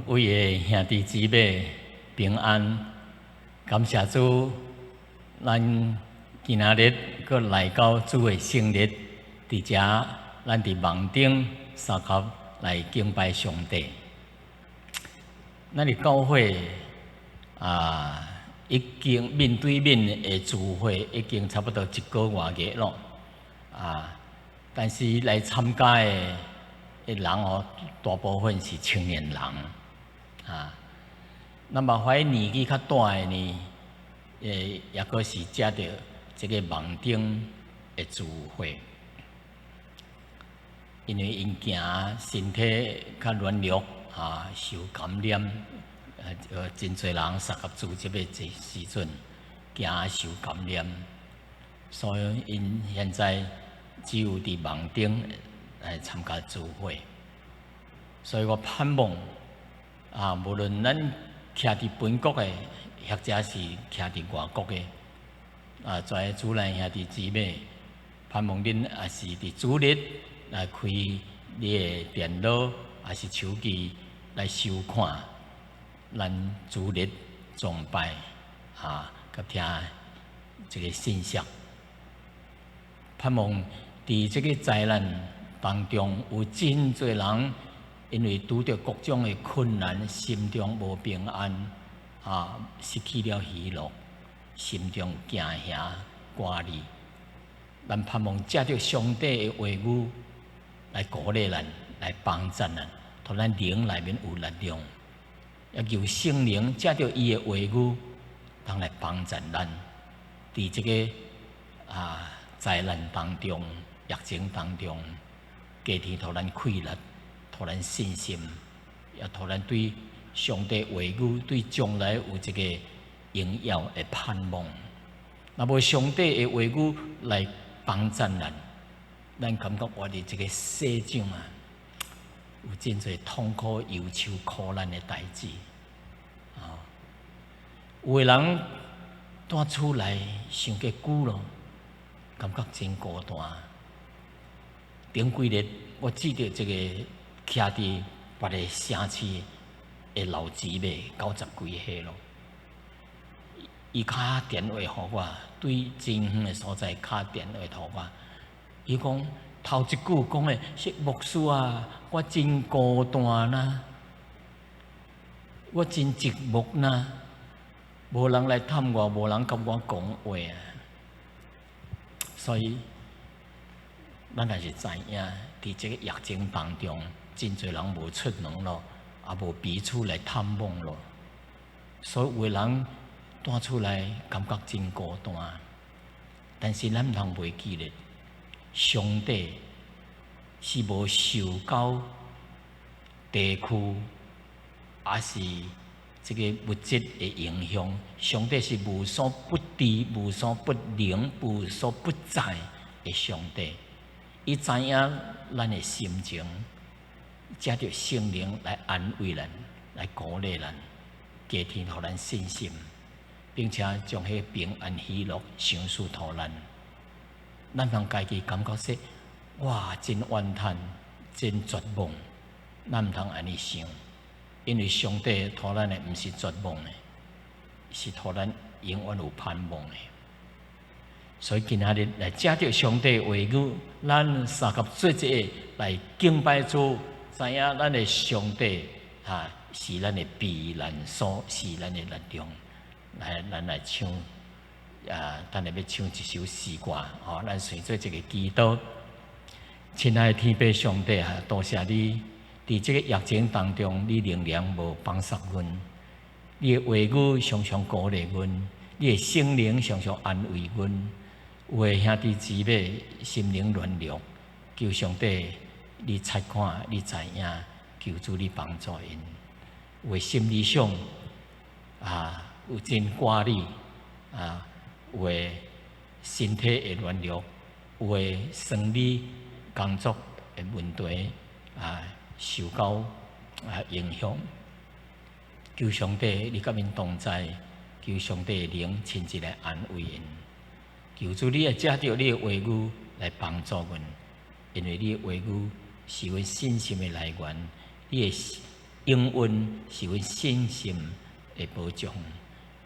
各位的兄弟姊妹平安，感謝主，咱今仔日閣來到主的聖日，佇遮咱佇網頂相合來敬拜上帝。咱的教會啊，已經面對面的聚會已經差不多一個外月咯，啊，但是來參加的人哦，大部分是青年人，啊，那麼懷年紀較大的呢，抑閣是藉著這个網頂的聚會，因為𪜶驚身體較軟弱，啊，受感染，真濟人相合組織的這時陣，驚受感染，所以𪜶現在只有佇網頂來參加聚會。所以我盼望啊，無論咱徛佇本國的，或者是徛佇外國的，啊，在主內兄弟姊妹，盼望恁也是佇主日來開你的電腦，抑是手機來收看咱主日崇拜啊，佮聽這个信息。盼望佇這个災難當中，有真濟人因為拄著各種的困難，心中無平安，啊，失去了喜樂，心中驚嚇、掛慮。咱盼望藉著上帝的話語來鼓勵咱，來幫助咱，予咱靈內面有力量，也求聖靈藉著伊的話語，通來幫助咱，佇這个啊災難當中、疫情當中，加添予咱氣力，予咱信心，也予咱對上帝話語、對將來有一个榮耀的盼望。若無上帝的話語來幫助咱，咱感覺活佇這个世上啊，有真濟痛苦、憂愁、苦難的代誌。啊，有的人蹛厝內傷過久咯，感覺真孤單。頂幾日我記得這个徛佇別个城市的老姊妹，九十幾歲咯，伊敲電話予我，對真遠的所在敲電話予我。伊講頭一句講的是牧師啊，我真孤單啦，我真寂寞啦，無人來探我，無人佮我講話啊。所以，咱也是知影，佇這个疫情當中，真濟人無出門咯，也無彼此來探望咯，所以有的人蹛厝內感覺真孤單。但是咱毋通袂記得，上帝是無受到地區，抑是這个物質的影響。上帝是無所不知、無所不能、無所不在的上帝。伊知影咱的心情，藉著聖靈來安慰咱，來鼓勵咱，加添予咱信心，並且將彼平安喜樂賞賜予咱。咱毋通家己感覺說，哇，真怨嘆，真絕望。咱毋通按呢想，因為上帝予咱的毋是絕望的，是予咱永遠有盼望的。所以今仔日來藉著上帝話語，咱相合做一个來敬拜主，知影咱的上帝啊是咱的避難所，是咱的力量。來，咱來唱啊，等下欲唱一首詩歌，吼，咱隨做一个祈禱。親愛的天父上帝啊，多謝你，佇這个疫情當中，你仍然無放捒阮，你的話語常常鼓勵阮，你的聖靈常常安慰阮。有的兄弟姊妹心靈軟弱，求上帝你察看，你知影，求主你幫助𪜶。有的心理上啊有真掛慮啊，有的身體會軟弱，有的生理工作的問題啊受到啊影響。求上帝你佮𪜶同在，求上帝的靈親自來安慰𪜶。求主你會藉著你的話語來幫助阮，因為你的話語是阮信心的來源，你的應允是阮信心的保障。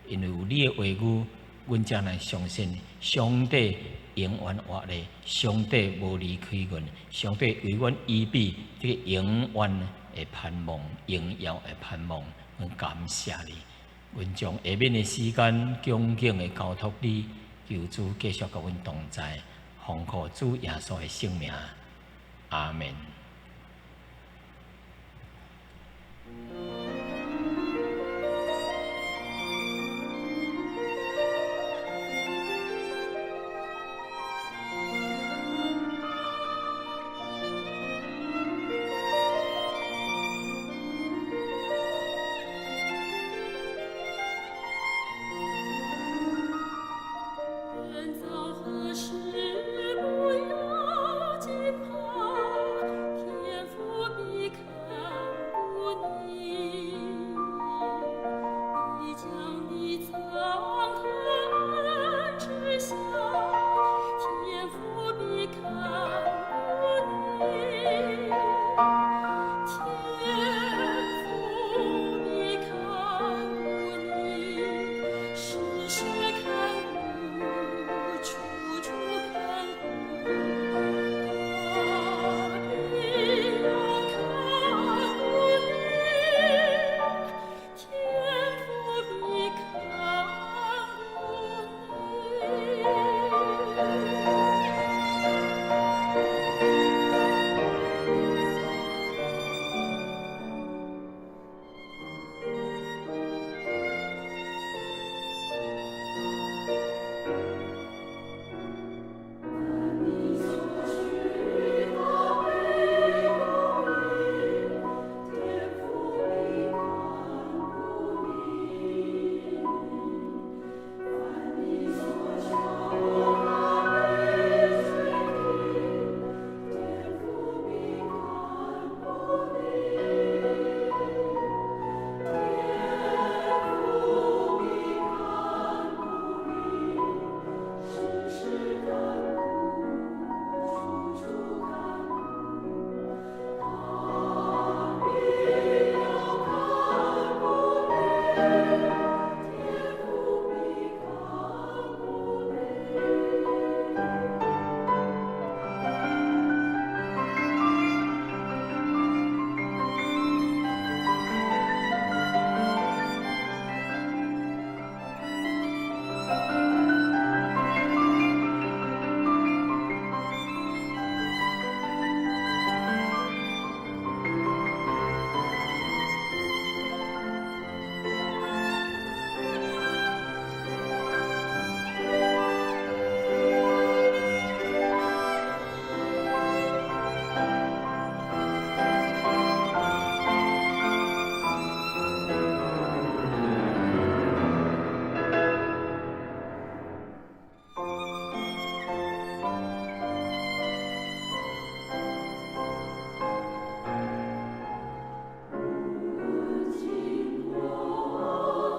因為有你的話語，阮才來相信上帝永遠活咧，上帝無離開阮，上帝為阮預備這个永遠的盼望，榮耀的盼望。阮感謝你，阮將下面的時間恭敬的交託你，求主繼續佮阮同在，奉靠主耶穌的聖名，阿門。人遭何事不要驚怕，天父必看顧你，必將你藏他恩之下，天父必看顧你，天父必看顧你，時時看顧，處處看顧，他必要看顧你，天父必看顧你。凡你所許他必供應，天父必看顧你。凡你所求他必垂聽，天父必看顧你。天父必看顧你，時時看顧，處處看顧，他必要看顧你，天父必看顧你。無論經過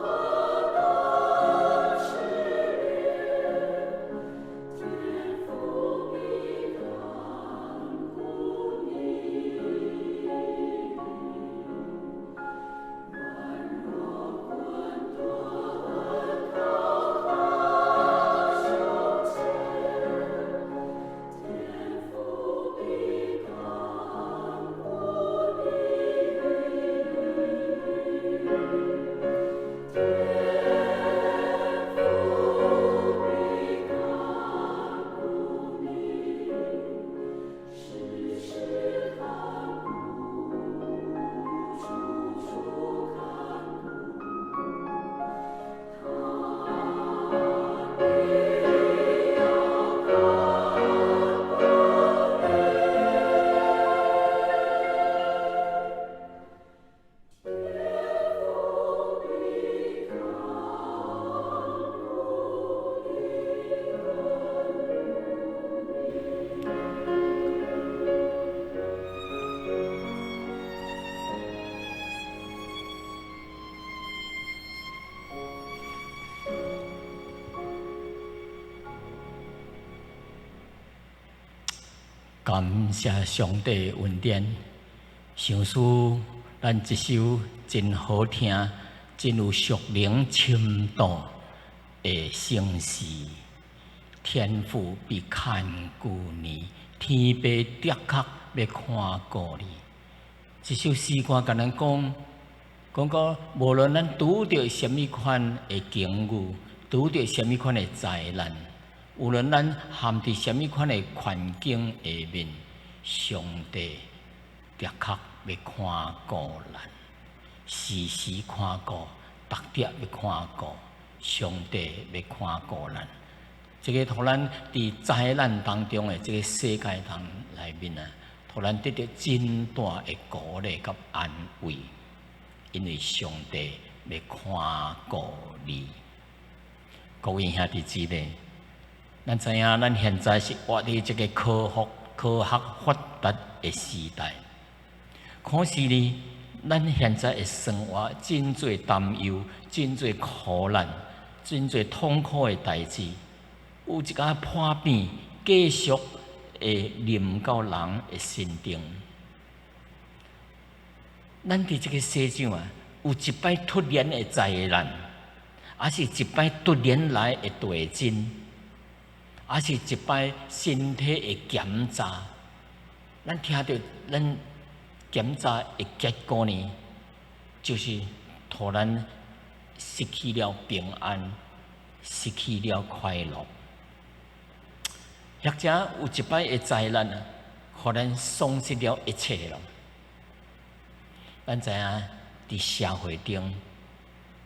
何等試煉，天父必看顧你。軟弱困頓，靠他胸前，天父必看顧你。天父必看顧你，時時看顧，處處看顧，他必要看顧你。天父必看顧你。感謝上帝恩典，想使咱這首真好聽、真有屬靈深度的聖詩，天父必看顧你，天父的確欲看顧你。這首詩歌共咱講，講講無論咱拄著啥物款的境遇，拄著啥物款的災難，無論咱陷佇啥物款的環境下面，上帝的確欲看顧咱，時時看顧，逐點欲看顧，上帝欲看顧咱。這個予咱佇災難當中的這個世界當內面啊，予咱得著真大的鼓勵佮安慰，因為上帝欲看顧你。各位兄弟姊妹，咱知影，咱現在是活佇這個科學發達的時代，可是呢，咱現在的生活真濟擔憂、真濟苦難、真濟痛苦的代誌，有一個破病繼續會臨到人的身頂。咱佇這個世上啊，有一擺突然的災難，抑是一擺突然來的地震，抑是一擺身體的檢查，咱聽著咱檢查的結果呢，就是予咱失去了平安，失去了快樂。或者有一擺的災難啊，予咱喪失了一切咯。咱知影，佇社會中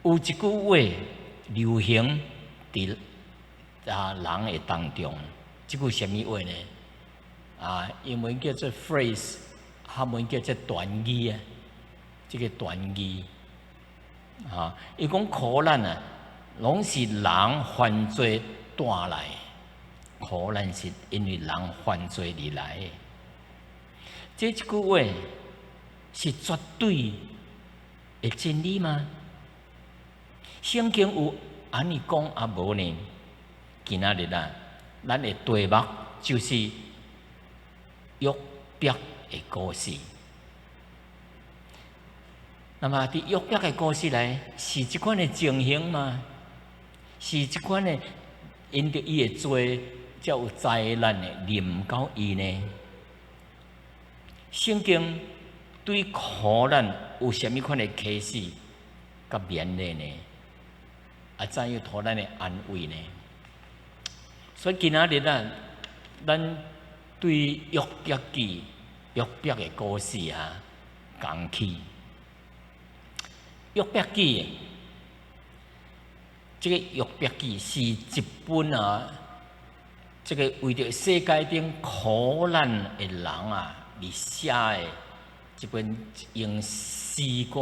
有一句話流行佇人的當中，這句啥物話呢？英文叫做 phrase，漢文叫做短語啊。這個短語啊，伊講苦難啊，攏是人犯罪帶來的，苦難是因為人犯罪而來的。這一句話是絕對的真理嗎？聖經有按呢講抑無呢？今仔日啊，咱的題目就是約伯的故事。那麼佇約伯的故事內，是這款的情形嗎？是這款的，因著伊的罪，才有災難的臨到伊呢？聖經對苦難有啥物款的啟示佮勉勵呢？怎樣予咱的安慰呢？所以今仔日啊，咱對約伯記、約伯的故事啊，講起。約伯記，這個約伯記是一本啊，這個為著世界頂苦難的人啊而寫的這本用詩歌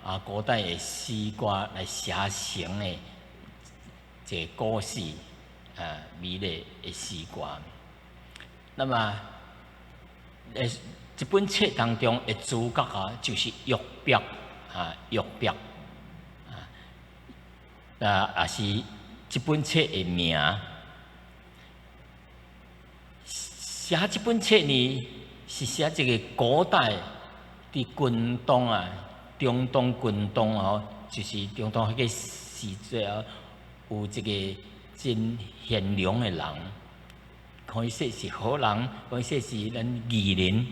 啊，古代的詩歌來寫成的一個故事啊，美麗的詩歌。那麼，這本冊當中的主角啊，就是約伯啊，約伯啊，也是這本冊的名。寫這本冊呢，是寫一個古代佇近東啊，中東近東哦，就是中東彼個時節啊，有一個真賢良的人，可以說是好人，可以說是咱義人，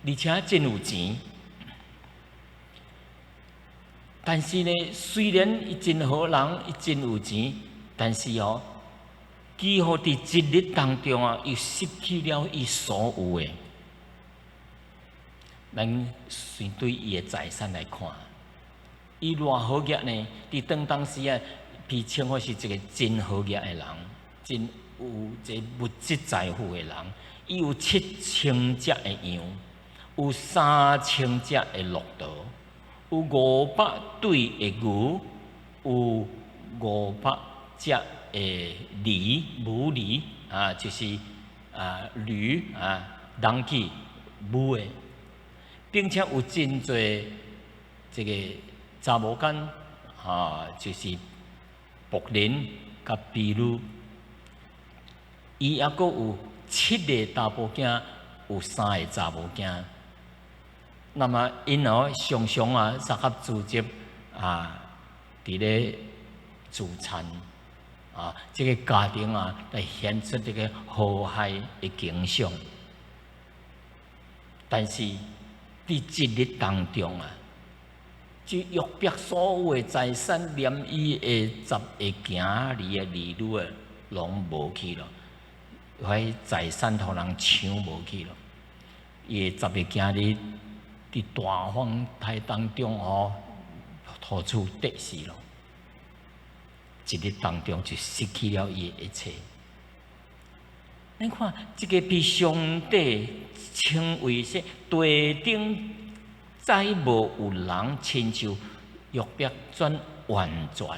而且真有錢。但是呢，雖然伊真好人，伊真有錢，但是哦，幾乎佇一日當中啊，伊失去了伊所有的。咱先對伊的財產來看，伊偌好額呢？佇當時啊，被稱呼是一個真好額的人，真有這物質財富的人。伊有7000隻的羊，有3000隻的駱駝，有500對的牛，有500隻的驢，母驢啊，就是驢啊，donkey 母的，並且有真濟這個查某囡啊，就是僕人佮婢女，伊猶閣有七個查埔囝，有三個查某囝。那麼𪜶哦常常啊，相合組織啊，佇咧聚餐啊，這个家庭啊，來顯出這个和諧的景象。但是佇一日當中啊，這約伯所有的財產，連伊的十个囝兒的兒女啊，攏無去咯，彼財產予人搶無去咯。伊的十个囝兒佇大風台當中吼，予厝跌死咯。一日當中就失去了伊的一切。你看，這个被上帝稱為說地頂再無有人親像約伯轉完全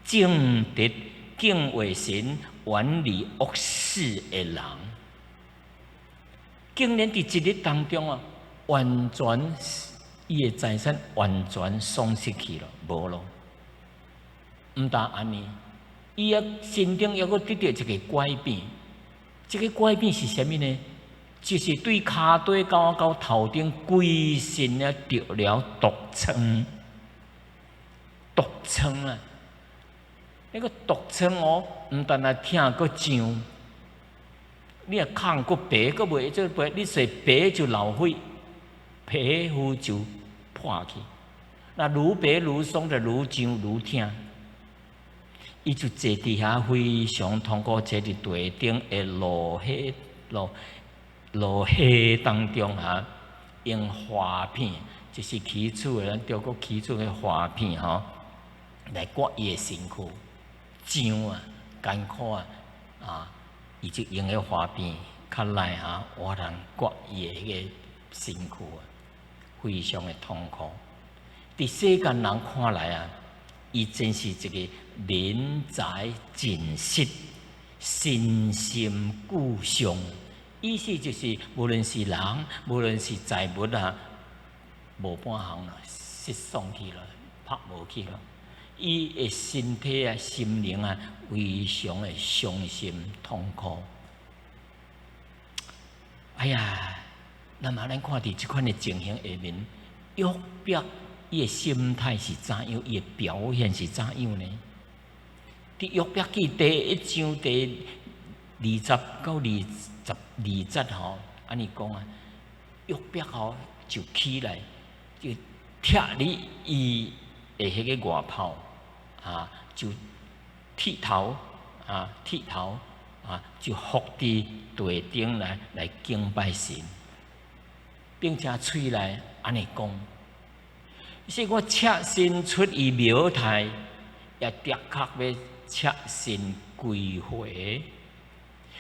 正直敬畏神、遠離惡事的人，竟然佇一日當中啊，完全伊的財產完全喪失去了，無咯。毋但按呢，伊啊身頂猶閣得著一个改變。這个改變是啥物呢？就是對跤底到頭頂規身啊著了毒瘡，毒瘡啊！那个毒瘡哦，毋但來疼閣脹，你若紘閣白閣袂做白，你洗白就流血，皮膚就破去。那愈白愈爽，就愈脹愈疼。伊就坐佇遐非常痛苦，坐佇地頂的蘆火蘆蘆火當中哈，用花片，就是起厝的咱中國起厝的花片吼，來割伊的身軀，脹啊，艱苦啊，啊，伊就用彼花片較來哈，活人割伊的彼个身軀啊，非常的痛苦。佇世間人看來啊，伊真是一个仁財盡失、身心俱傷。意思就是，無論是人，無論是財物啊，無半項啦，失喪去了，拍無去了。伊的身體啊、心靈啊，非常的傷心痛苦。哎呀，那麼咱看佇這款的情形下面，約伯伊的心態是怎樣？伊的表現是怎樣呢？佇約伯記第一章第20到22節吼，按呢講啊，約伯吼就起來，就拆離伊的彼个外袍啊，就剃頭啊，剃頭啊，就伏佇地頂來敬拜神，並且喙內按呢講：說我赤身出於母胎，也的確欲赤身歸回。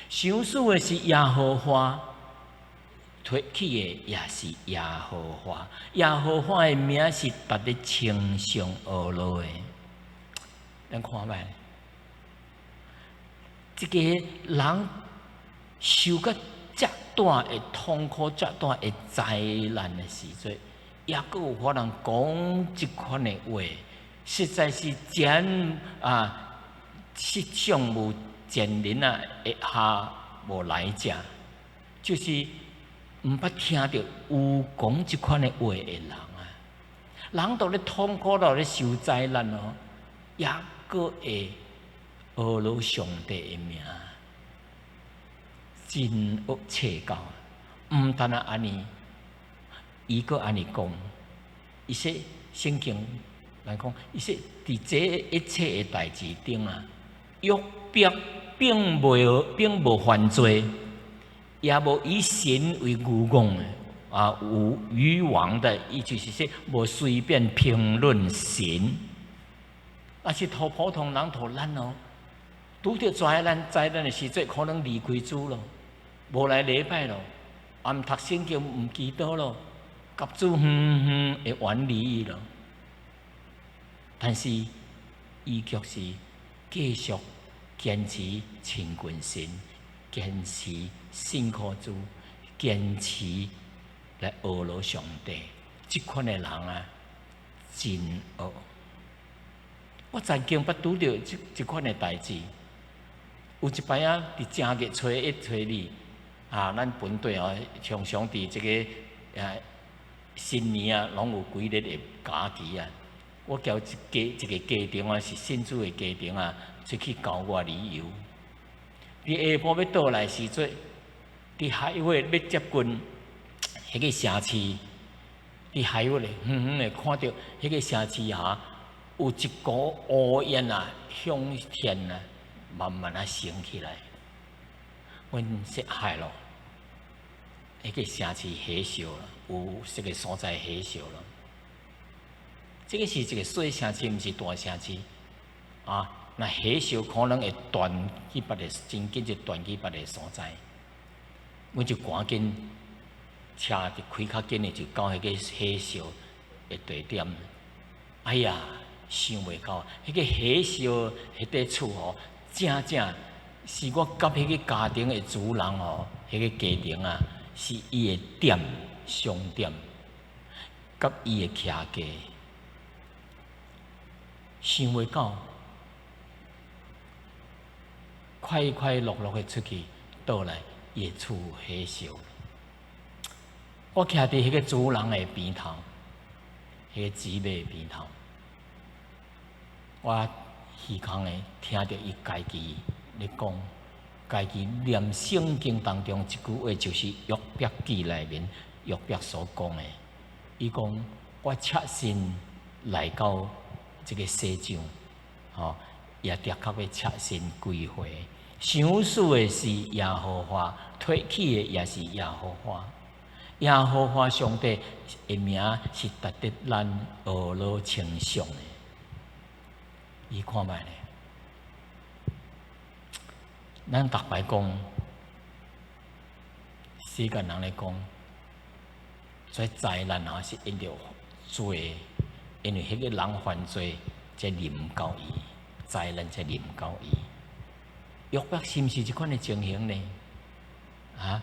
賞賜的是耶和華，提去的也是耶和華。耶和華的名是值得稱頌阿羅的。咱看覓，這个人受甲遮大的痛苦、遮大的災難的時陣，猶閣有法通講這款的話，實在是前啊，世上無前人啊，下無來者，就是毋捌聽著有講這款的話的人啊。人都咧痛苦，都咧受災難哦，猶閣會阿羅上帝的名，真惡切教。毋但若按呢，伊閣按呢講，伊說聖經來講，伊說佇這一切的代誌頂啊，約伯並無犯罪，也無以神為愚妄的啊，無愚妄的，伊就是說無隨便評論神。啊是予普通人予咱哦，拄著災難的時陣，可能離開主咯，無來禮拜咯，也毋讀聖經，毋祈禱咯，共主遠遠的遠離伊咯。但是伊卻是繼續堅持親近神，堅持信靠主，堅持來阿羅上帝。這款的人啊，真惡。我曾經捌拄著這款的代誌。有一擺啊，佇正月初一、初二，啊，咱本地哦，常常佇這个新年啊，攏有幾日的假期啊。我交一個家庭啊，是信主的家庭啊，出去郊外旅遊。佇下晡欲倒來時陣，佇 highway 欲接近彼個城市，佇 highway 咧，遠遠的看著彼個城市哈，有一股烏煙啊，向天啊，慢慢啊升起來。阮說害咯，彼個城市火燒啦，有這個所在火燒啦。這個是一個細城市，毋是大城市啊。若火燒可能會傳去別个，真緊就傳去別个所在。阮就趕緊車就開較緊的，就到彼個火燒的地點。哎呀，想袂到，彼個火燒彼塊厝吼，正正是我佮彼個家庭的主人吼，彼個家庭啊，是伊的店商店，佮伊的徛家。想袂到，快快樂樂的出去，倒來伊的厝火燒。我徛佇彼個主人的邊頭，彼個姊妹的邊頭，我耳空的聽著伊家己咧講，家己念聖經當中一句話，就是約伯記內面約伯所講的。伊講，我赤身來到這個世上，吼，也的確欲赤身歸回。賞賜的是耶和華，提去的也是耶和華。耶和華上帝的名是值得咱呵咾稱頌的。你看覓咧？咱逐擺講，世間人咧講，這災難啊是因著罪，因為彼個人犯罪，才臨到伊，災難才臨到伊。約伯是毋是這款的情形呢？啊，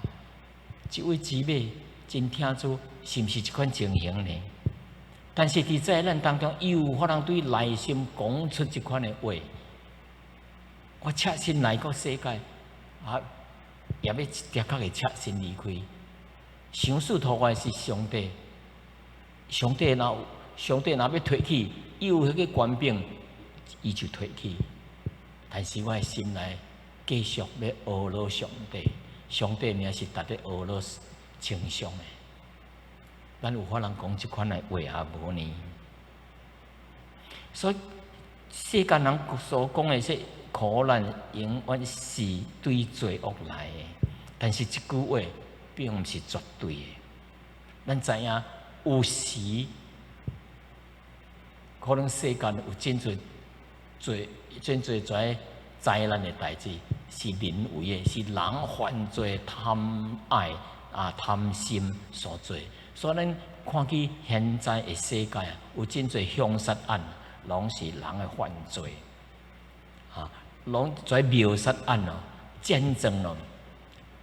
這位姊妹真疼主，是毋是這款情形呢？但是佇災難當中，伊有法通對內心講出這款的話。我赤身來到世界，啊，也欲的確會赤身離開。賞賜予我的是上帝，上帝若欲提去，伊有彼個權柄，伊就提去。但是我的心內繼續欲呵咾上帝，上帝名是值得呵咾稱頌的。咱有法通講這款的話也無呢？所以世間人所講的這苦難，永遠是對罪惡來的。但是這句話並毋是絕對的。咱知影有時可能世間有真濟罪、真濟這災難的代誌，是人為的，是人犯罪貪愛啊貪心所做。所以咱看見現在的世界啊，有真濟兇殺案，攏是人的犯罪，啊，攏這謀殺案咯、戰爭咯、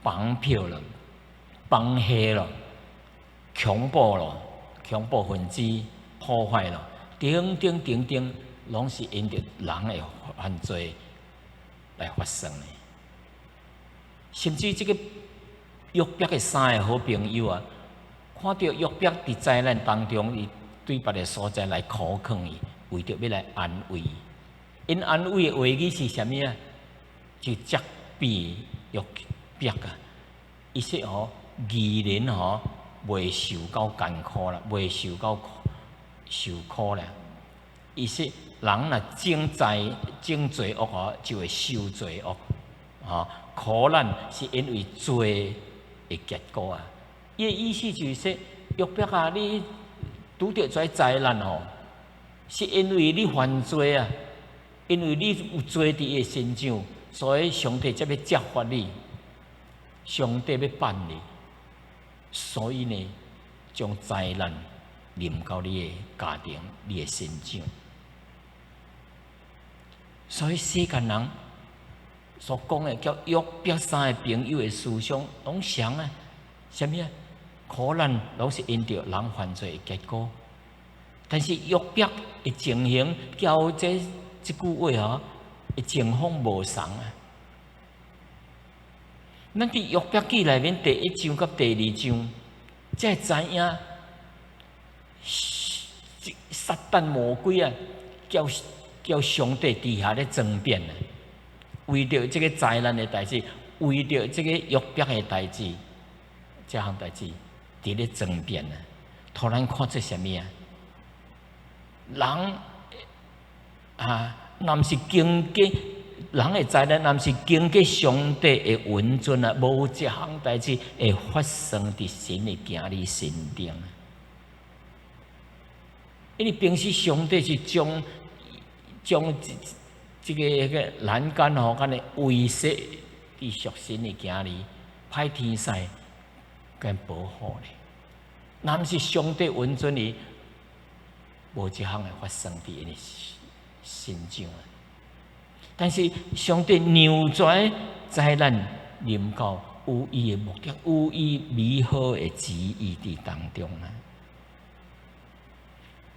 綁票咯、幫黑咯、恐怖咯、恐怖分子破壞咯，等等等等，攏是因著人的犯罪來發生的。甚至這個約伯的三個好朋友啊，看著約伯佇災難當中，伊對別个所在來苦勸伊，為著欲來安慰伊。𪜶安慰的話語是啥物啊？就責備約伯啊！伊說吼，義人吼袂受到艱苦啦，袂受到受苦啦。伊說人若種災種罪惡吼，就會受罪惡。吼，苦難是因為罪的結果啊。伊的意思就是說，約伯啊，你拄著這災難吼，是因為你犯罪啊，因為你有罪佇你的身上，所以上帝才欲責罰你，上帝欲辦你，所以呢，將災難臨到你的家庭、你的身上。所以世間人所講的叫約伯三个朋友的思想，攏相啊，啥物啊？苦難攏是因著人犯罪的結果。但是約伯的情形，佮這句話吼，的情況無仝啊。咱佇約伯記內面第一章佮第二章，才會知影撒旦魔鬼啊，叫上帝伫遐咧爭辯啊，為著這個災難的代誌，為著這個約伯的代誌，這項代誌佇咧爭辯啊，予咱看做啥物啊？人啊，若毋是經過人的災難，若毋是經過上帝的允准啊，無一項代誌會發生佇神的囝兒身頂。因為平時上帝是將這個欄杆吼，按呢圍設佇屬神的囝兒，派天使共保護咧。若毋是上帝允准伊，無一項會發生佇𪜶的身上。但是上帝讓這災難臨到，有伊的目的，有伊美好的旨意佇當中啊。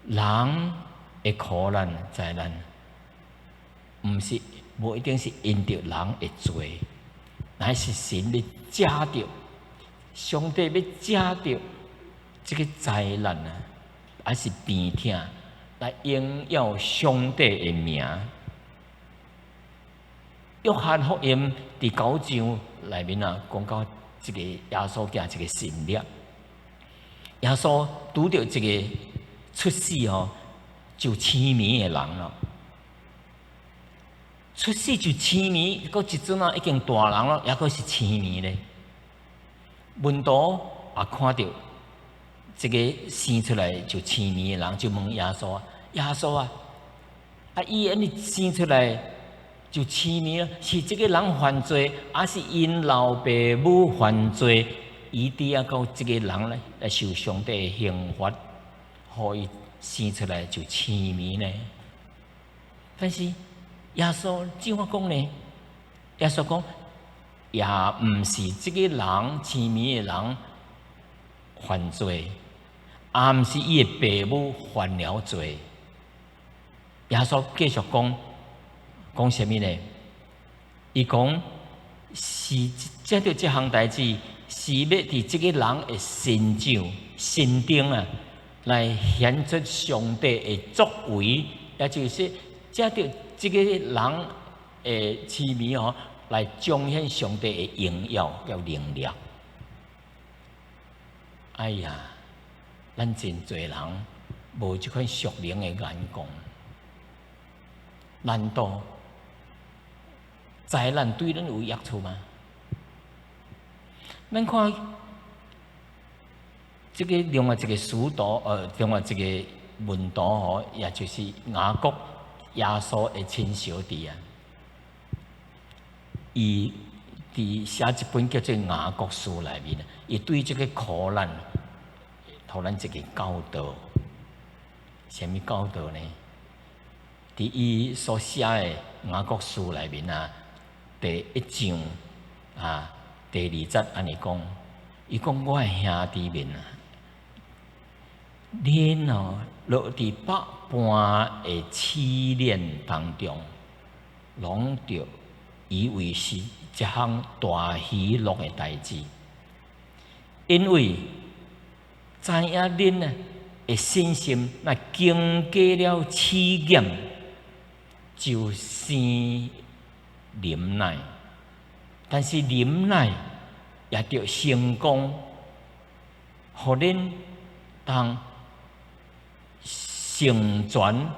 人的苦難災難，毋是無一定是因著人的罪，乃是神欲藉著，上帝欲藉著這個災難啊，還是病痛來榮耀上帝的名。約翰福音佇九章內面啊，講到這個耶穌行一個神蹟，耶穌拄著一個出世吼就痴迷的人咯，出世就痴迷，閣一陣啊已經大人咯，猶閣是痴迷咧。門徒也看著這個生出來就痴迷的人，就問耶穌啊：耶穌啊，啊伊按呢生出來就痴迷啊，是這個人犯罪，還是𪜶老爸母犯罪？以致啊，到這個人咧來受上帝的刑罰，予伊生出來就痴迷呢？但是耶穌怎樣講呢？耶穌講，也毋是這個人痴迷的人犯罪，也毋是伊的爸母犯了罪。耶穌繼續講，講啥物呢？伊講是藉著這項代誌，是欲佇這個人的身上、身頂啊，來顯出上帝的作為，也就是藉著這個人的痴迷吼，來彰顯上帝的榮耀佮能力。哎呀，咱真濟人無這款屬靈的眼光，難道災難對咱有益處嗎？咱看這個另外一個使徒，另外一個門徒吼，也就是雅各，耶穌的親小弟啊。伊佇寫一本叫做《雅各書》內面，伊對這個苦難，予咱一個教導。啥物教導呢？佇伊所寫的《雅各書》內面啊，第一章啊，第二節按呢講，伊講我的兄弟們啊，恁哦落佇百般的試煉當中，攏著以為是一項大喜樂的代誌，因為知影恁啊的信心，若經過了試驗，就生忍耐。但是忍耐也著成功，予恁當成全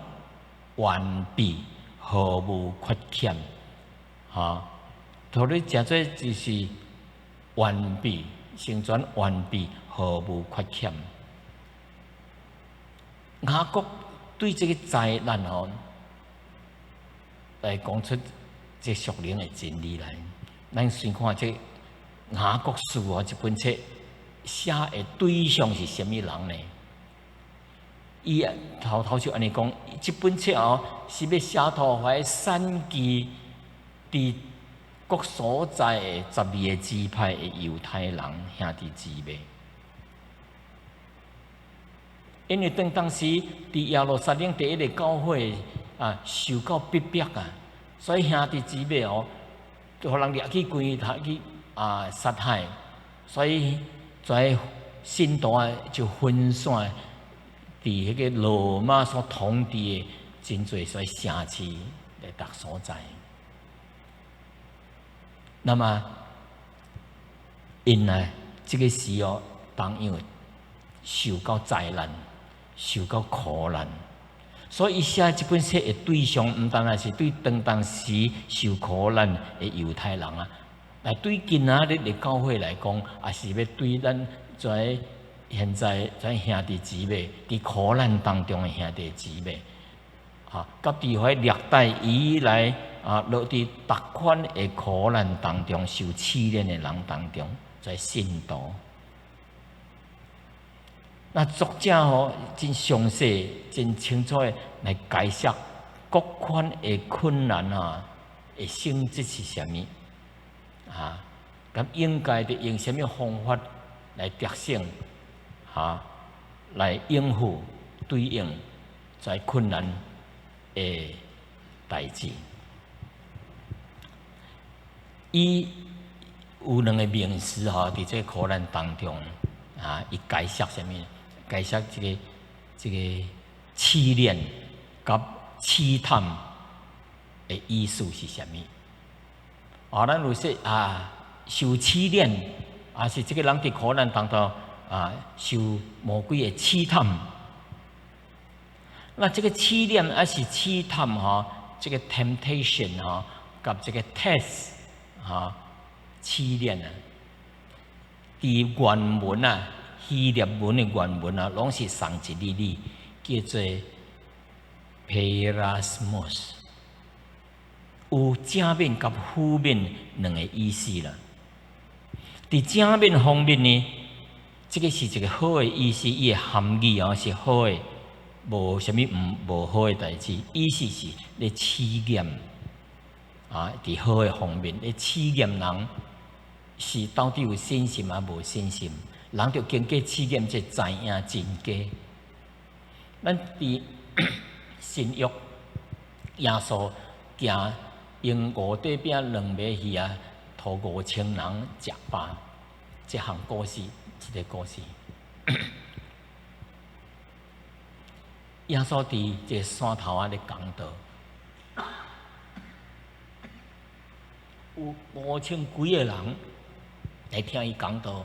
完備，毫無缺欠。哈，予你誠做就是完備，成全完備，毫無缺欠。雅各對這個災難吼，來講出這屬靈的真理來。咱先看這雅各書哦，這本冊寫的對象是啥物人呢？伊頭頭就按呢講，這本冊哦是欲寫予遐散居佇各所在的12個支派的猶太人兄弟姊妹。因為當時佇耶路撒冷第一個教會啊，受到逼迫啊，所以兄弟姊妹哦，予人掠去關去啊殺害，所以這信徒啊就分散佇佇彼个羅馬所統治的真濟所城市來逐所在。那麼，𪜶呢，這个時候同樣受到災難，受到苦難，所以伊寫這本冊的對象，毋單單是對當當時受苦難的猶太人啊，來對今仔日的教會來講，也是欲對咱在現在在兄弟姊妹佇苦難當中的兄弟姊妹，啊，佮佇彼歷代以來啊，落佇逐款的苦難當中受試煉的人當中，在信徒。那作者吼真詳細、真清楚的來解釋各款的困難啊的性質是啥物啊？咁應該著用啥物方法來得勝？啊，來應付對應在困難的代誌。伊有兩个名詞吼，佇這个苦難當中啊，伊解釋啥物？解釋這个試煉佮試探的意思是啥物？啊，咱有說啊，受試煉，抑是這个人佇苦難當中啊，受魔鬼的試探。那這个試煉抑是試探吼，這个 temptation 吼，佮這个 test 吼，試煉啊，佇原文啊，希臘文的原文啊，攏是仝一个字，叫做 peirasmos，有正面佮負面兩个意思啦。佇正面方面呢，這个是一个好的意思，伊的含義哦是好的，無啥物毋無好的代誌。意思是咧試驗啊，佇好的方面咧試驗人是到底有信心抑無信心，人著經過試驗才知影真假。咱佇新約耶穌行用五塊餅兩尾魚仔，予5000人食飽，這項故事，這个故事。耶穌佇這个山頭仔咧講道，有5000幾个人來聽伊講道。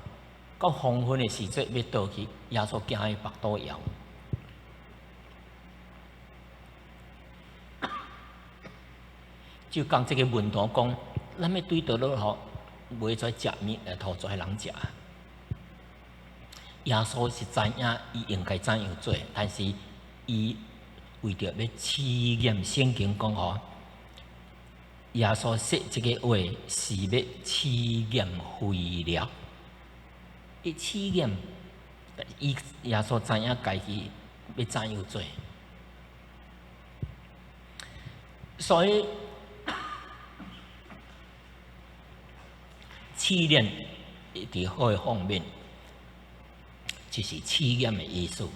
到黃昏的時陣欲倒去，耶穌驚伊腹肚枵，就共這个門徒講：咱欲對佗落吼，買遮食物來予遮人食。耶穌是知影伊應該怎樣做，但是伊為著欲試驗聖經講吼，耶穌說這个話是欲試驗腓力。伊試驗，伊耶穌知影家己欲怎樣做，所以試煉佇好的方面，就是試驗的意思。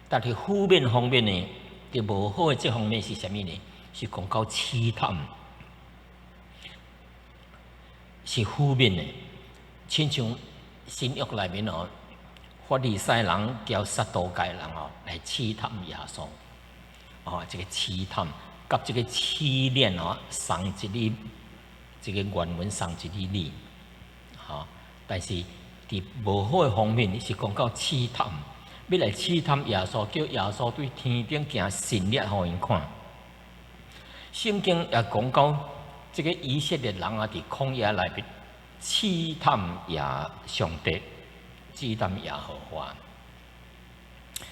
但是負面方面呢，佇無好的這方面是啥物呢？是講到試探，是負面的，親像新約內面哦，法利賽人佮撒都該人哦來試探耶穌，哦，這个試探佮這个試煉哦，仝一个這个原文仝一个字，吼，但是佇無好的方面是講到試探，欲來試探耶穌，叫耶穌對天頂行神蹟予𪜶看。聖經也講到，這个以色列人啊，佇曠野內面試探耶上帝，試探耶和華，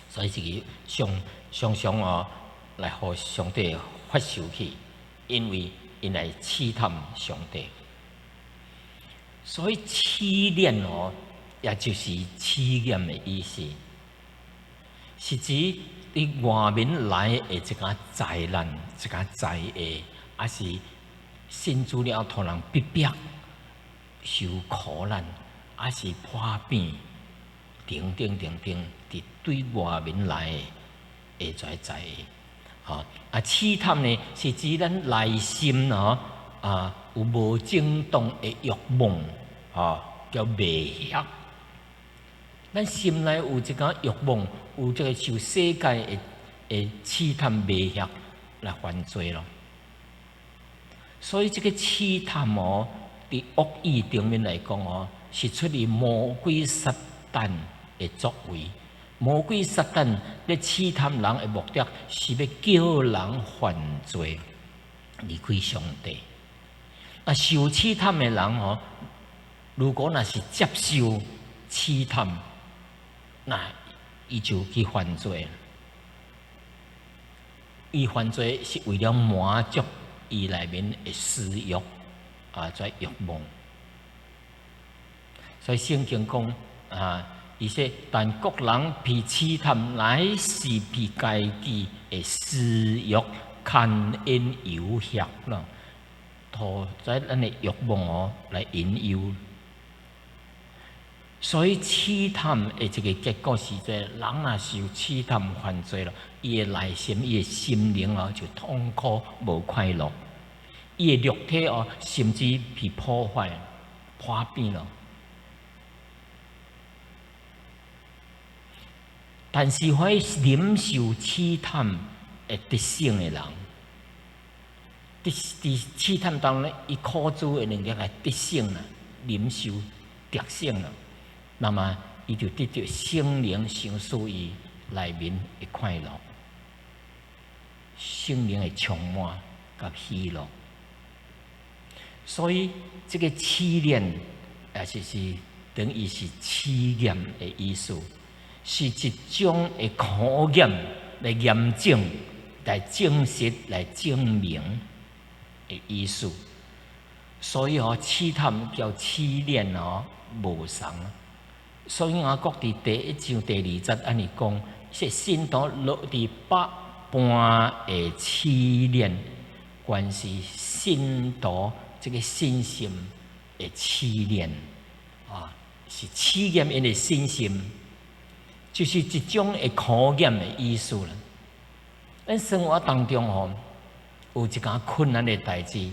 所以這个常常常哦來予上帝發受氣，因為𪜶來試探上帝。所以試煉哦，也就是試驗的意思，是指佇外面來的一個災難、一個災禍，抑是信主了予人逼迫、受苦難，抑是破病，等等等等，佇對外面來的會在災禍。吼，啊，試探呢，是指咱內心吼啊有無正當的欲望，吼，叫迷惑，咱心內有這個慾望，有這個受世界的試探迷惑來犯罪咯。所以這個試探哦，佇惡意頂面來講哦，是出於魔鬼撒旦的作為。魔鬼撒旦咧試探人的目的，是欲叫人犯罪，離開上帝。啊，受試探的人哦，如果若是接受試探，那伊就去犯罪。伊犯罪是為了滿足伊內面的私欲啊，這欲望。所以聖經講啊，伊說，但各人被試探，乃是被家己的私欲牽引誘惑咯，予這咱的欲望哦來引誘。所以試探的這個結果是這，人若受試探犯罪了，伊的內心、伊的心靈哦就痛苦、無快樂，伊的肉體哦甚至被破壞、破變了。但是，彼忍受試探會得勝的人，佇試探當中，伊苦主的能力來得勝啦，忍受得勝啦，那麼伊就得著聖靈賞賜伊內面的快樂，聖靈的充滿佮喜樂。所以，這個試煉也就是等於是試驗的意思。是一種的考驗來驗證、來證實、來證明的意思。所以哦，試探佮試煉哦無仝。所以雅各佇第一章第二節按呢講，說信徒落佇百般的試煉，原是信徒這個信心的試煉啊，是試驗𪜶的信心。就是一種的考驗的意思啦。咱生活當中吼，有一件困難的代誌，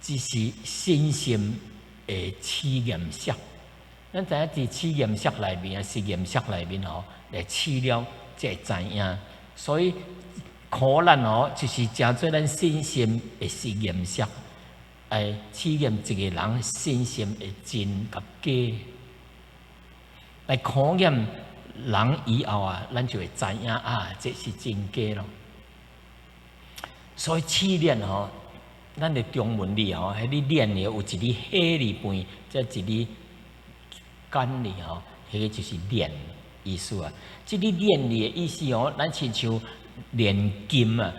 只是信心的試驗室。咱知影佇試驗室內面啊，實驗室內面吼，來試了才會知影。所以苦難哦，就是成做咱信心的實驗室，來試驗一個人信心的真佮假。來考驗人以後啊，咱就會知影啊，這是真假咯。所以試煉吼，咱的中文字吼，彼个煉的有一字火字旁，再一字簡字吼，彼个就是煉意思啊。這个煉字的意思吼，咱親像煉金啊，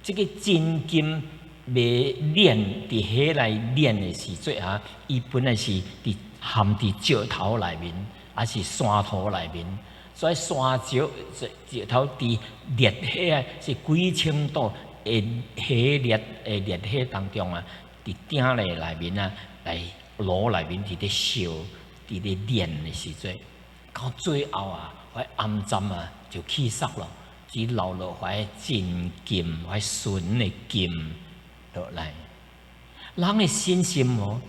這個真金未煉佇火內煉的時陣啊，伊本來是佇含佇石頭內面。抑是山塗內面，所以山石石頭佇烈火啊，是幾千度的火熱的烈火當中啊，佇鼎內內面啊，來爐內面佇咧燒，佇咧煉的時陣，到最後啊，彼暗針啊就去煞咯，只留落彼真金，彼純的金落來。人的信心哦，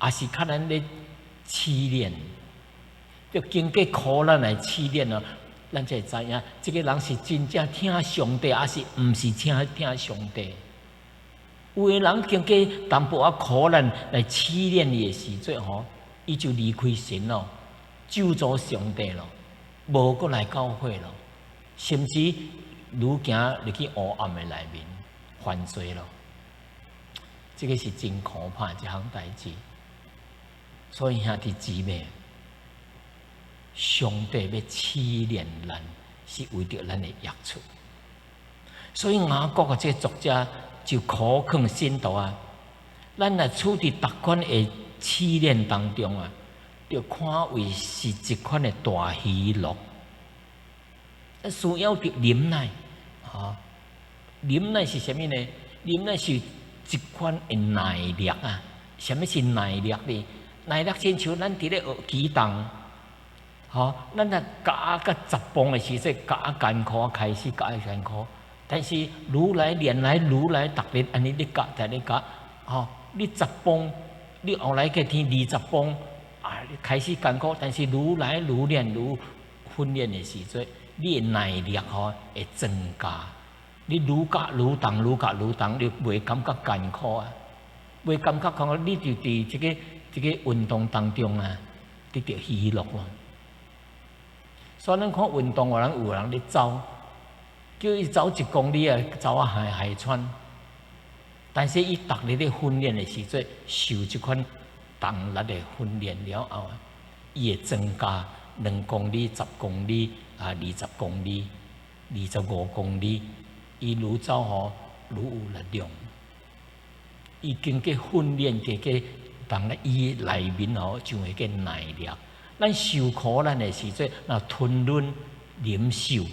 也是較咱咧試煉。著經過苦難來試煉咯，咱才會知影，這個人是真正疼上帝，抑是毋是疼上帝。有的人經過淡薄仔苦難來試煉伊的時陣吼，伊就離開神咯，咒詛上帝咯，無閣來教會咯，甚至愈行入去黑暗的內面犯罪咯。這個是真可怕一項代誌。所以兄弟姊妹，上帝欲試煉咱，是為著咱的益處。所以雅各的這個作者就苦勸信徒啊，咱若處佇逐款的試煉當中啊，著看為是一款的大喜樂。需要著忍耐，吼，忍耐是啥物呢？忍耐是一款的耐力啊。啥物是耐力呢？耐力親像咱佇咧學舉重。吼，咱若舉到10磅的時陣，舉艱苦開始舉艱苦，但是愈來練來愈來，逐日按呢咧舉，逐日舉，吼，你十磅，你後來過天20磅，啊，開始艱苦，但是愈來愈練愈訓練的時陣，你的耐力吼會增加。你愈加愈重，愈加愈重，你袂感覺艱苦啊，袂感覺講你就佇這個運動當中啊，得著喜樂啊。所以咱看運動，有人咧走，叫伊走1公里啊，走啊害害喘。但是伊逐日咧訓練的時陣，受這款動力的訓練了後，伊會增加2公里、10公里啊、20公里、25公里，伊愈走吼愈有力量。伊經過訓練，經過動力，伊內面吼就會更耐力。咱受苦難的時陣，若吞忍忍受，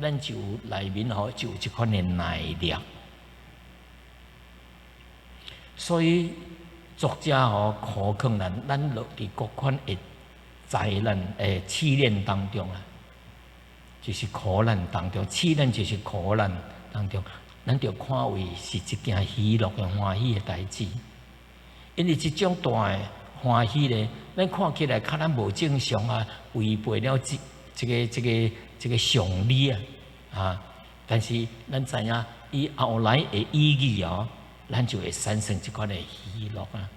咱就內面吼就有這款的耐力。所以作者吼苦勸咱，咱落佇各款的災難、的試煉當中啊，就是苦難當中，試煉就是苦難當中，咱著看為是一件喜樂的歡喜的代誌。因為這種大的歡喜咧，咱看起來較咱無正常啊，違背了這個常理啊，啊！但是咱知影，伊後來的意義哦，咱就會產生這款的喜樂啊。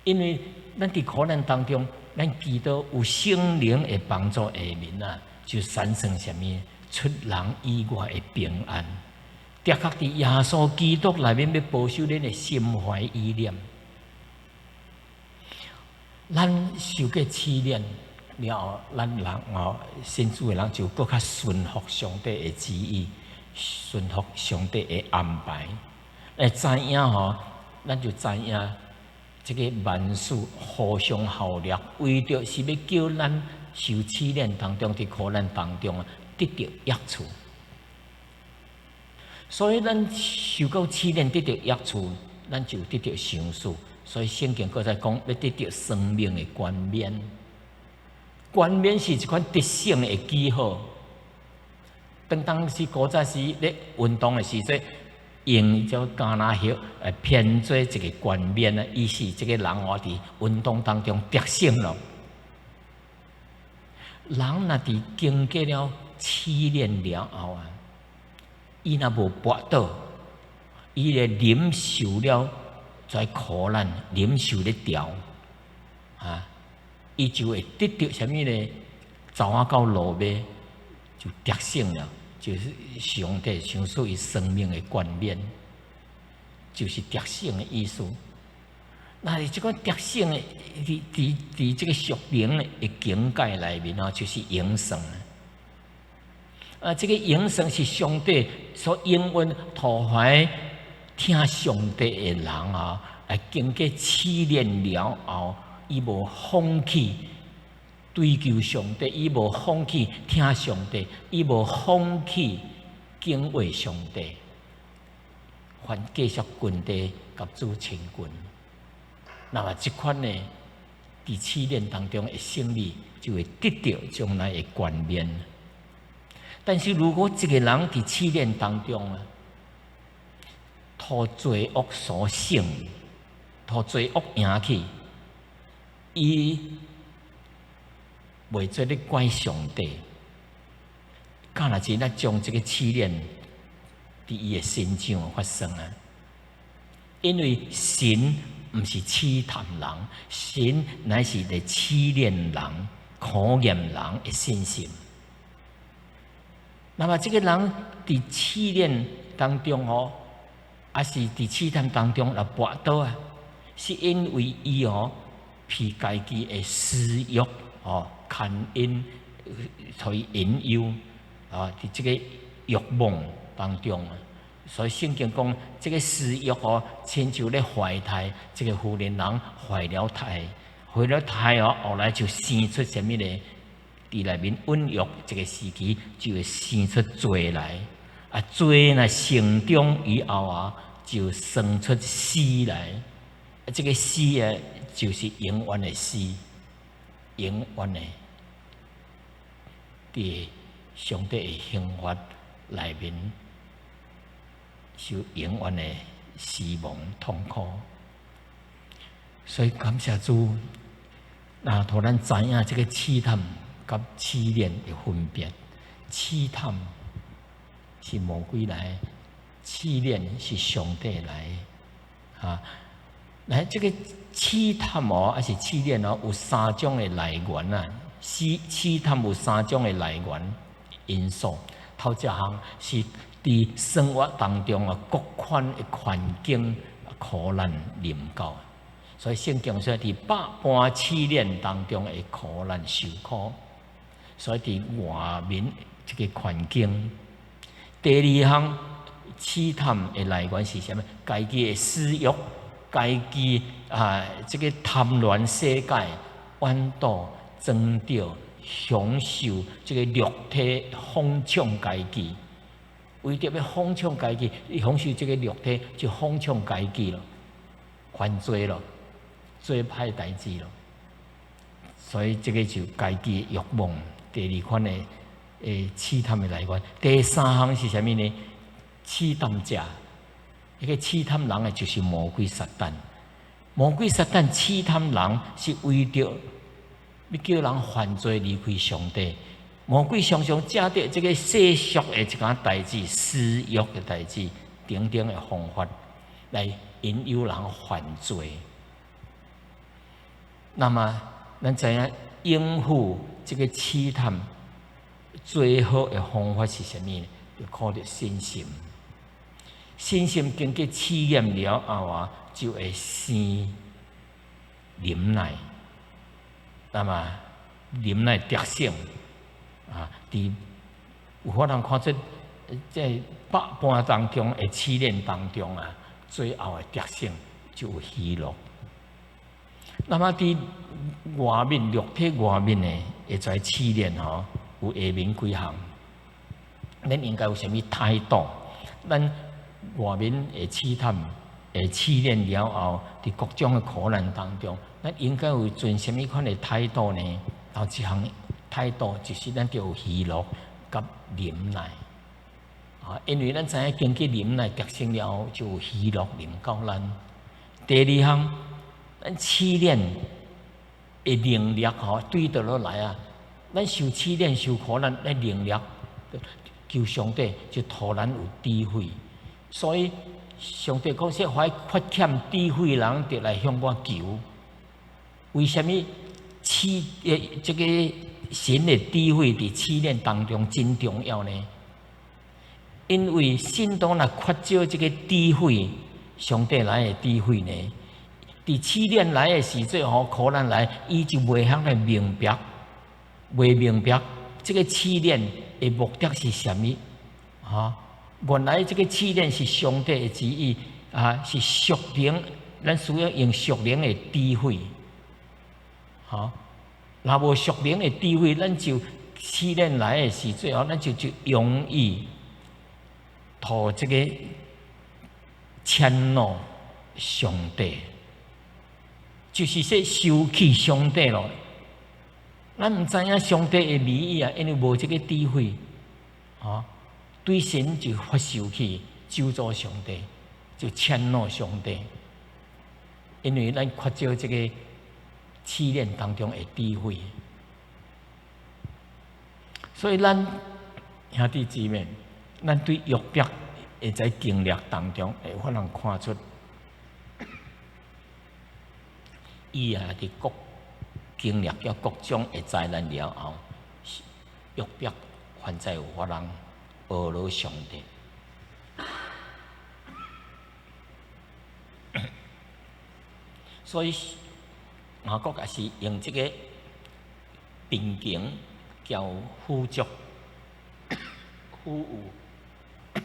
因為咱佇苦難當中，咱祈禱有聖靈的幫助下面啊，就產生啥物出人意外的平安。的確佇耶穌基督內面，欲保守恁的心懷意念。咱受過試煉了後，咱人哦，信主的人就閣較順服上帝的旨意，順服上帝的安排。會知影吼，咱就知影這個萬事互相效力，為著是欲叫咱受試煉當中，佇苦難當中啊，得著益處。所以咱受過試煉得著益處，咱就得著賞賜。所以聖經閣再講，欲得著生命的冠冕。冠冕是一款得勝的記號。當時古早時咧運動的時陣，用這橄欖葉來編做一個冠冕啊，意思這個人哦佇運動當中得勝了。人若佇經過了試煉了後啊，伊若無跋倒，伊會忍受了這苦難，忍受咧調，啊，伊就會得著啥物呢？走啊到路尾就得勝了，就是上帝賞賜伊生命的冠冕，就是得勝的意思。那這個得勝的，佇這個屬靈的境界內面哦，就是永生。啊，這個永生是上帝所應允，投懷聽上帝的人啊，來經過試煉了後，伊無放棄追求上帝，伊無放棄聽上帝，伊無放棄敬畏上帝，還繼續跟佇佮主親近。那麼這款呢，佇試煉當中的勝利，就會得著將來的冠冕。但是如果一個人佇試煉當中啊，予罪惡所勝，予罪惡贏去，伊袂做咧怪上帝，敢若真正將這個試煉佇伊的身上發生啊？因為神毋是試探人，神乃是咧試煉人、考驗人的信心。那麼這個人佇試煉當中吼，抑是佇試探當中來跋倒啊，是因為伊吼被家己的私欲吼牽引，予伊引誘啊，佇這個欲望當中啊，所以聖經講，這個私欲吼，親像咧懷胎，這個婦人人懷了胎，懷了胎哦，後來就生出啥物呢？佇內面孕育這個時期，就會生出罪來。啊，罪若成長以後啊，就生出死來。啊，這個死啊，就是永遠的死，永遠的佇上帝的刑罰內面受永遠的死亡痛苦。所以感謝主，那予咱知影這個試探佮試煉的分別。試探是魔鬼來，試煉是上帝來。啊，來這個試探哦，抑是試煉哦，有三種的來源啊。試探有三種的來源因素。頭一項是佇生活當中啊，各款的環境苦難臨到，所以聖經說佇百般試煉當中會苦難受苦，所以佇外面這個環境。第二項試探的來源是啥物？家己的私欲，家己啊，這個貪戀世界，怨妒、爭著、享受這個肉體，放縱家己，為著欲放縱家己，享受這個肉體就放縱家己咯，犯罪咯，做歹代誌咯。所以這個就家己的慾望，第二款的試探的來源。第三項是啥物呢？試探者，彼個試探人的就是魔鬼撒旦。魔鬼撒旦試探人是為著欲叫人犯罪離開上帝。魔鬼常常藉著這個世俗的一寡代誌、私欲的代誌等等的方法來引誘人犯罪。那麼，咱知影應付這個試探最好的方法是啥物呢？就靠著信心。信心經過試驗了後啊，就會生忍耐。那麼忍耐得勝啊！佇有可能看出，這百般當中的試煉當中啊，最後的得勝就有喜樂。那麼佇外面肉體外面的會在試煉吼，有下面幾項，咱應該有啥物態度？咱外面的試探、的試煉了後，佇各種的苦難當中，咱應該有存啥物款的態度呢？頭一項態度就是咱著有喜樂佮忍耐。啊，因為咱知影經過忍耐得勝了後，就有喜樂臨到咱。第二項，咱試煉的能力吼，對佗落來啊？咱受試煉、受苦難，咱能力求上帝就予咱有智慧。所以上帝講說，凡缺欠智慧人，著來向我求。為啥物試這個神的智慧佇試煉當中真重要呢？因為信徒若缺少這個智慧，上帝來的智慧呢？佇試煉來的時陣吼，苦難來，伊就袂曉來明白，袂明白這個試煉的目的是啥物？哈，原來這個試煉是上帝的旨意啊，是屬靈，咱需要用屬靈的智慧。哈，若無屬靈的智慧，咱就試煉來的時陣吼，咱就容易予這個遷怒上帝。就是說受氣上帝咯，咱毋知影上帝的美意啊，因為無這個智慧，啊，對神就發受氣，咒詛上帝，就遷怒上帝，因為咱缺少這個試煉當中的智慧，所以咱兄弟姊妹，咱對約伯會在經歷當中會可能看出。伊啊，佇各經歷了各種的災難了後，約伯還在有法通呵咾上帝。所以雅各也是用這個貧窮交富足、富有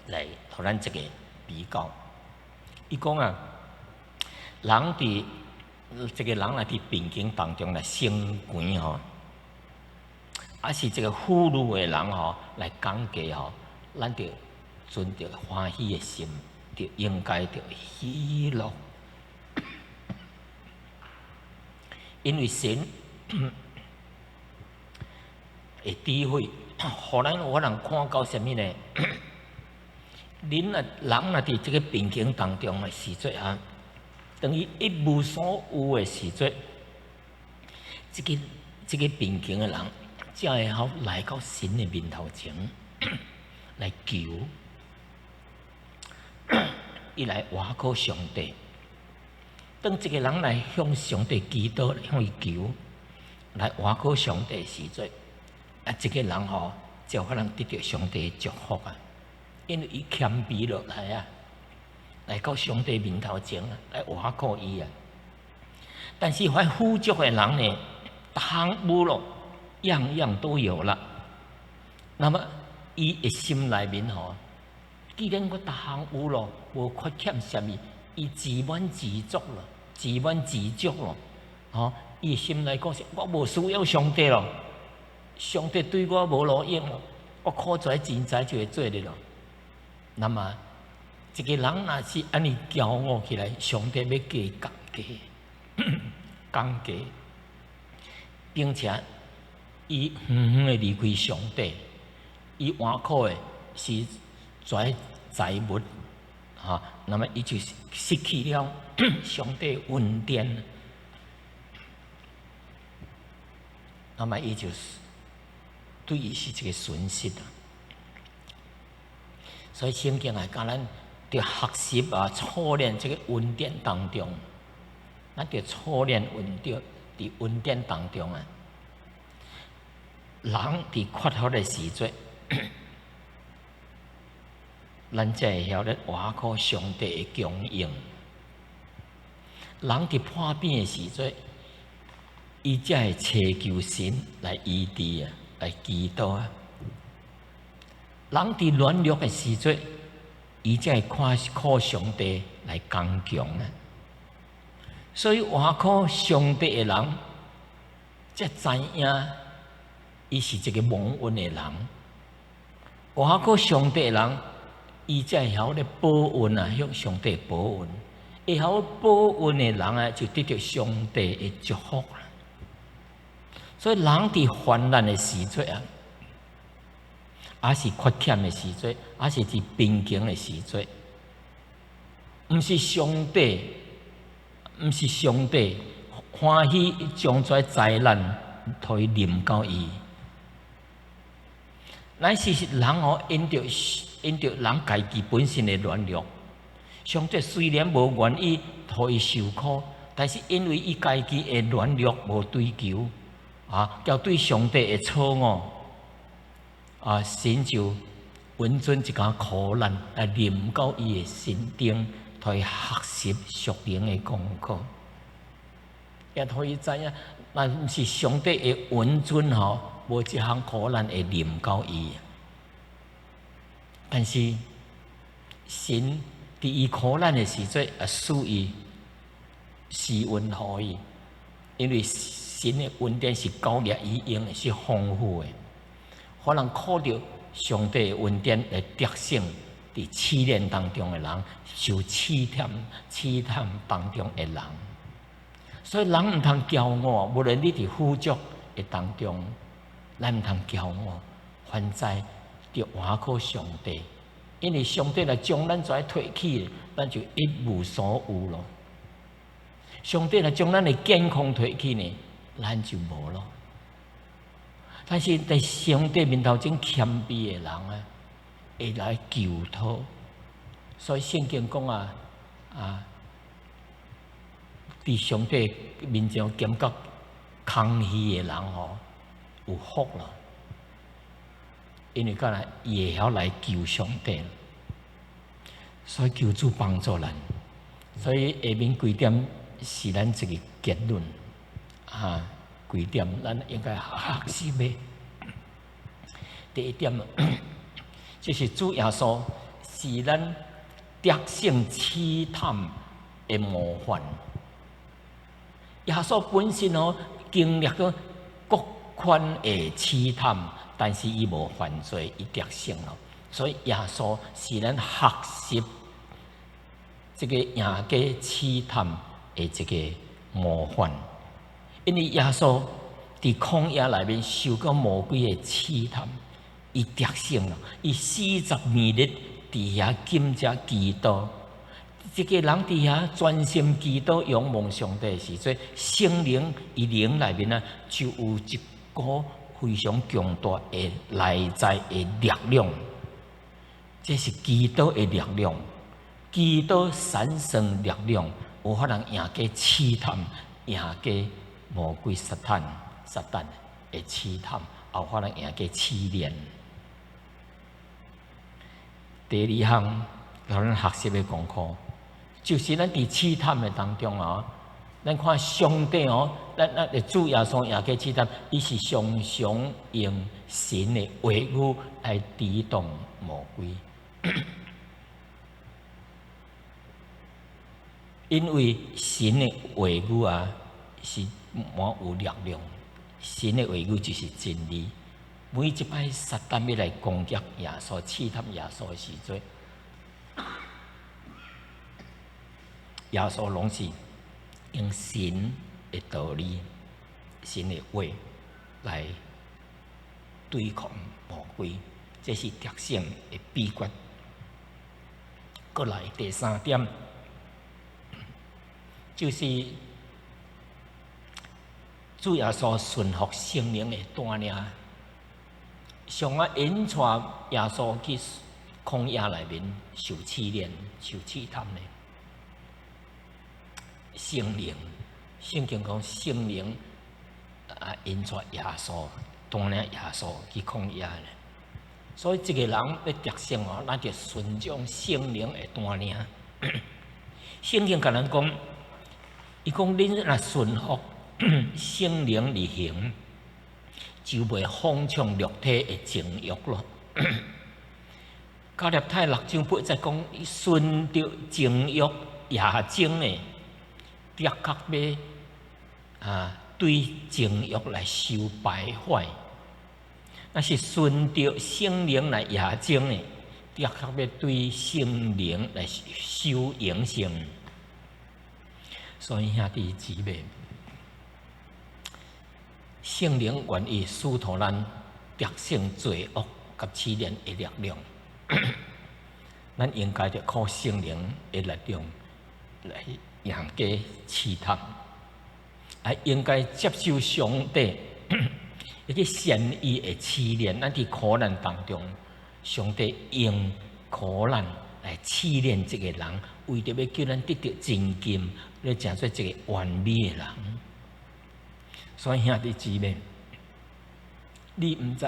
來予咱這個比較。伊講啊，人佇這個人若佇貧窮當中來升懸吼，抑是這個富裕的人吼來講價吼，咱著存著歡喜的心，著應該著喜樂，因為神的智慧，予咱有法通看到啥物呢？恁若人若佇這個貧窮當中的時陣啊，當伊一無所有的時陣，這個貧窮的人，才會曉來到神的面頭前來求，伊來倚靠上帝。當一個人來向上帝祈禱，向伊求，來倚靠上帝時陣，啊，這個人吼就可能得著上帝的祝福啊，因為伊謙卑落來啊，來到上帝面頭前啊，來倚靠伊啊。但是凡富足的人呢，逐項有咯，樣樣都有了。那麼伊的心內面吼，既然我逐項有咯，無缺欠啥物，伊自滿自足咯，自滿自足咯，吼，伊心內講是，我無需要上帝咯，上帝對我無路用咯，我靠跩錢財就會做得咯。那麼，一個人若是按呢驕傲起來，上帝欲共伊降格，降格，並且伊遠遠的離開上帝，伊倚靠的是這財物，哈，那麼伊就失去了上帝恩典，那麼伊就是對伊是一個損失啊。所以聖經來教咱，佇學習啊，操練這個恩典當中，咱佇操練恩典，佇恩典當中啊，人佇缺乏的時陣，咱才會曉得倚靠上帝的供應。人佇破病的時陣，伊才會尋求神來醫治啊，來祈禱啊。人佇軟弱的時陣，伊才會看靠上帝來剛強啊。所以倚靠上帝的人，才知影伊是一個蒙恩的人。倚靠上帝的人，伊才會曉咧報恩啊，向上帝報恩。會曉報恩的人啊，就得著上帝的祝福啦。所以人佇患難的時陣啊，抑是缺欠的時陣，抑是佇貧窮的時陣，毋是上帝，毋是上帝歡喜將這災難予伊臨到伊，乃是人哦，因著人家己本身的軟弱，上帝雖然無願意予伊受苦，但是因為伊家己的軟弱無追求，啊，佮對上帝的錯誤，啊，神就允准一項苦難來臨到伊的身頂，予伊學習屬靈的功課，也予伊知影，若毋是上帝的允准吼，無一項苦難會臨到伊。但是神佇伊苦難的時陣，也賜伊施恩予伊，因為神的恩典是夠額伊用的，是豐富的。可能靠著上帝的恩典來得勝，佇試煉當中的人，受試探、試探當中的人。所以人毋通驕傲，無論你佇富足的當中，咱毋通驕傲，反之著倚靠上帝，因為上帝若將咱這提去，咱就一無所有咯。上帝若將咱的健康提去呢，咱就無咯。但是佇上帝面頭前謙卑的人啊，會來求討。所以聖經講啊，啊，佇上帝面前感覺空虛的人吼，有福咯。因為敢若伊會曉來求上帝，所以求主幫助咱。所以下面幾點是咱一個結論啊。幾點咱應該學習的。第一點，就是主耶穌是咱得勝試探的模範。耶穌本身哦，經歷過各款的試探，但是伊無犯罪，伊得勝咯。所以耶穌是咱學習這個贏過試探的一個模範。因為耶穌佇曠野內面受過魔鬼的試探，伊得勝咯。伊42日佇遐禁食祈禱，這個人佇遐專心祈禱仰望上帝的時陣，聖靈伊靈內面啊，就有一股非常強大的內在的力量。這是祈禱的力量，祈禱產生力量，有法通贏過試探，贏過魔鬼撒旦、撒旦的試探，也有法通贏過試煉。第二項，予咱學習的功課，就是咱佇試探的當中哦，咱看上帝哦，咱的主耶穌贏過試探，伊是常常用神的話語來抵擋魔鬼。因為神的話語啊，是滿有力量。神的話語就是真理。每一擺撒旦欲來攻擊耶穌、試探耶穌的時陣，耶穌攏是用神的道理、神的話來對抗魔鬼，這是得勝的秘訣。閣來第三點，就是主耶穌順服聖靈的帶領，上啊引帶耶穌去曠野內面受試煉、受試探的。聖靈，聖經講聖靈啊引帶耶穌，帶領耶穌去曠野咧。所以，一個人欲得勝哦，咱就順從聖靈的帶領。聖經共咱講，伊講恁若順服聖靈而行，就袂放縱肉體的情欲咯。加拉太六章八節講，順著情欲夜爭的，的確欲啊對情欲來受敗壞。若是順著聖靈來夜爭的，的確欲對聖靈來修永生。所以兄弟姊妹，聖靈願意賜予咱得勝罪惡佮試煉的力量。咱應該著靠聖靈的力量來贏過試探，也應該接受上帝一個善意的試煉。咱佇苦難當中，上帝用苦難來試煉這個人，為著欲叫咱得著精金，來成做一個完美的人。所以兄弟姊妹，你毋知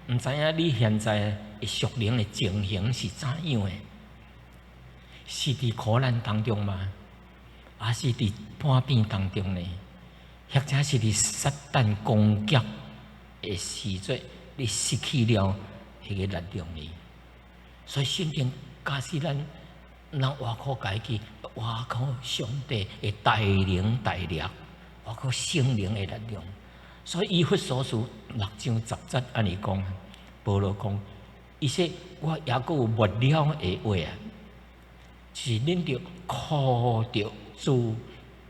毋知影你現在的屬靈的情形是怎樣的？是佇苦難當中嗎？抑是佇破病當中呢？或者是佇撒旦攻擊的時陣，你失去了彼個力量呢？所以聖經教示咱，咱倚靠家己，倚靠上帝的大能大力，倚靠聖靈的力量。所以以弗所書六章十節按呢講，保羅講，伊說我猶閣有末了的話啊，是恁著靠著主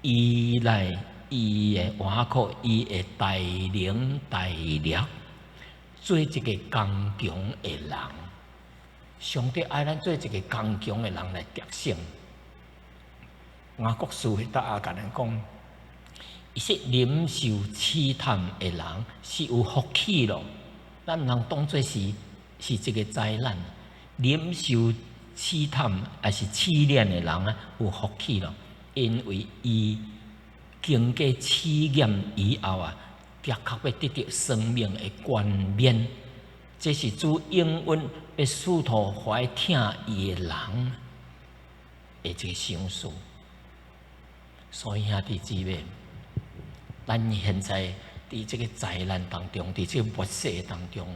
依賴伊的倚靠伊的大能大力，做一個剛強的人。上帝愛咱做一個剛強的人來得勝。雅各書彼搭也共咱講，伊說忍受試探的人是有福氣咯。咱毋通當做是一個災難。忍受試探抑是試煉的人啊，有福氣咯，因為伊經過試驗以後啊，的確欲得著生命的冠冕。這是主應允欲賜予懷疼伊的人的一個賞賜。所以兄弟姊妹，咱現在佇這個災難當中，佇這個末世當中，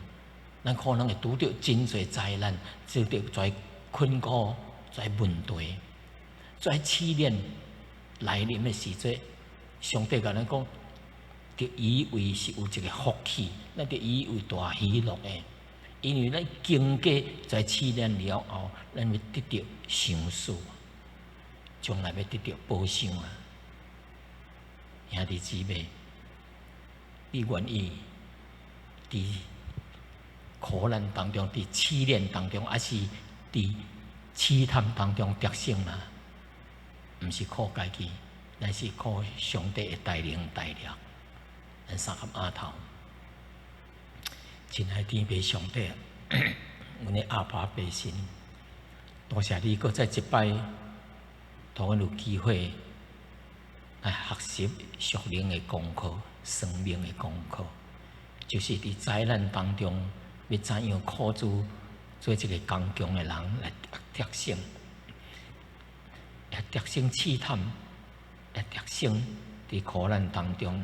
咱可能會拄著真濟災難，拄著濟困苦、濟問題、濟試煉來臨的時陣，上帝共咱講，著以為是有一個福氣，咱著以為大喜樂的，因為咱經過在試煉了後，咱會得著賞賜，將來欲得著報賞啊！兄弟姊妹，你願意佇苦難當中、佇試煉當中，抑是佇試探當中得勝嘛，毋是靠家己，乃是靠上帝的帶領帶領。咱三合額頭，親愛天父上帝，阮的阿爸父神，多謝你閣再一擺，予阮有機會來學習屬靈的功課、生命的功課，就是佇災難當中，欲怎樣靠主做一个剛強的人來得勝，會得勝試探，會得勝佇苦難當中，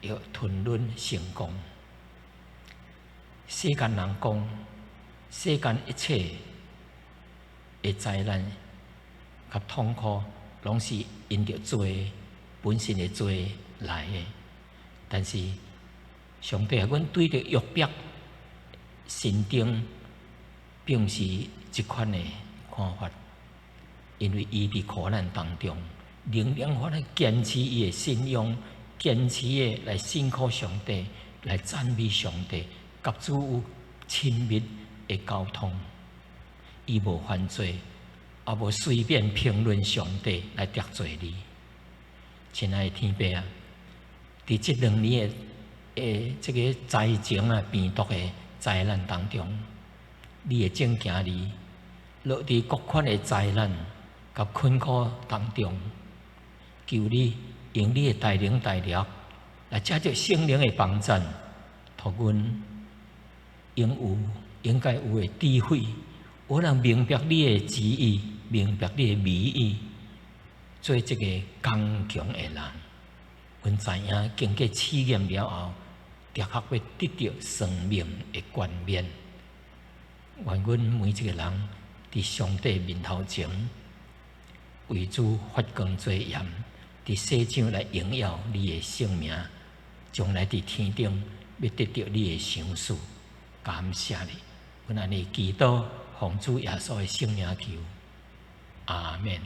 要吞忍成功。世間人講，世間一切的災難佮痛苦，攏是因著罪本身的罪來的。但是上帝啊，阮對著約伯心中並毋是這款的看法，因為伊佇苦難當中，仍然法來堅持伊的信仰，堅持的來信靠上帝，來讚美上帝，佮主有親密的交通。伊無犯罪，也無隨便評論上帝來得罪你。親愛的天父啊，佇這2年的這个災情啊、病毒的災難當中，你的眾囝兒落佇各款的災難佮困苦當中，求你用你的大能大力來藉著聖靈的幫贊，予阮應有應該有的智慧，有能明白你的旨意，明白你的美意，做這個剛強的人。阮知影經過試驗了後，的確欲得著生命的冠冕。願阮每一个人佇上帝面頭前，為主發光做鹽，佇世上來榮耀你的聖名，將來佇天頂欲得著你的賞賜。感謝你，阮按呢祈禱，奉主耶穌的聖名求，阿們。